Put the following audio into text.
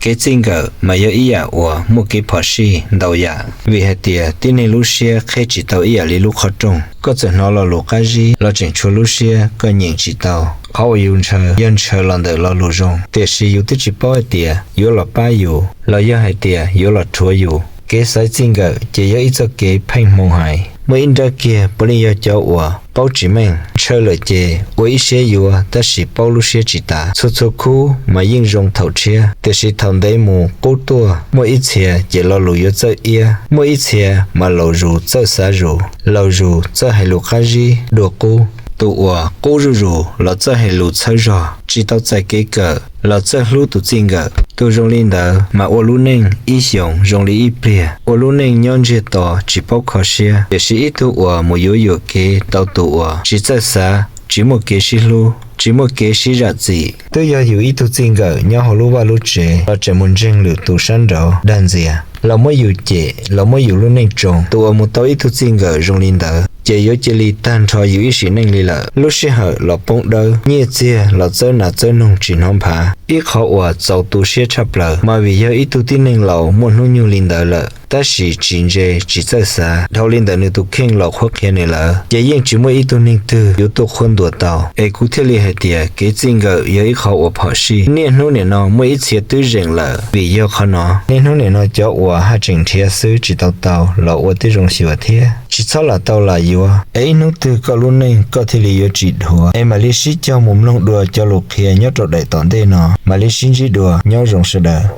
Kev txij nkawm mas yog ib yam uas muaj kev phom sij ntau yam, vim hais tias tib neeg lub siab qheb tsis tau ib yam li lub qhov rooj. Koj txawm hnov lo lus qab zib los tseem tshuav lub siab koj nyeem tsis tau. Qhov uas yus ntshaw yog ntshaw los ntawm lo lus zoo, tiam sis yus twb tsis paub hais tias yuav los pab yus los yog hais tias yuav los rhuav yus. Kev xaiv txij nkawm ces yog ib txoj kev pheej hmoo hais. Muaj ib nrab kiag puav leej yog cov uas paub tsis meej, ntshaw lawm ces ua ib siab yuav tab sis paub lub siab tsis tas. Txhua txhua khub mas yeej zoo thaum tshiab, tiam sis thaum ntev mus qub tuaj, muaj ib txhia ces lo lus yuav txawj iab, muaj ib txhia mas laus zus txawj xav zus, laus zus txawj hais lus qab zib dua qub. Tus uas qub zuj zus los txawj hais lus txhawb zog, tsis tau txais kev kawm los txawj hlub tus txij nkawm. Tus zoo li ntawd mas ua lub neej ib xyoos zoo li ib pliag, ua lub neej nyob ntsiag to tsis paub kho siab. Tiam sis ib tug uas mus yuav yuam kev tau tus uas tsis txawj xav, tsis muaj kev sib hlub, tsis muaj kev sib zam txim, twb yog yus ib tug txij nkawm nyob hauv lub vaj lub tsev los tseem mus ntseeg lwm tus sab nraud dag ntxias, los muab yus cem, los muab yus lub neej tsoo. Tus uas mus tau ib tug txij nkawm zoo li ntawd ces yuav cia li tag nrho yus ib sim neej li lawm. Lub sij hawm los poob dawb, nyiaj txiag los txawb nas txawb noog tsis hnov nphav. Ib qhov uas txaus tu siab tshaj plaws mas vim yog ib tug tib neeg laus muaj hnub nyoog li ntawd lawm tab sis tsis ntse tsis txawj xav, dhau li ntawm nws tus kheej los qhuab qhia nws lawm, ces yeej tsis muaj ib tug neeg twg yuav tuaj qhuab ntuas tau. Es kuv thiaj li hais tias kev txij nkawm yog ib qhov uas phom sij. Niaj hnub nim no muaj ib txhia twb zeem lawm vim yog qhov no. Niaj hnub nim no cov uas haj tseem nrhiav xwb tsis tau tau los ua tib zoo xyuas thiab, tsis txhob lam tau lam yuav, es ib hnub twg koj lub neej koj thiaj li yuav tsis dhuav. Es mam li sib cog mus mloog dua cov lus qhia nyob rau daim tom ntej no, mam li sib ntsib dua, nyob zoo sawv daws.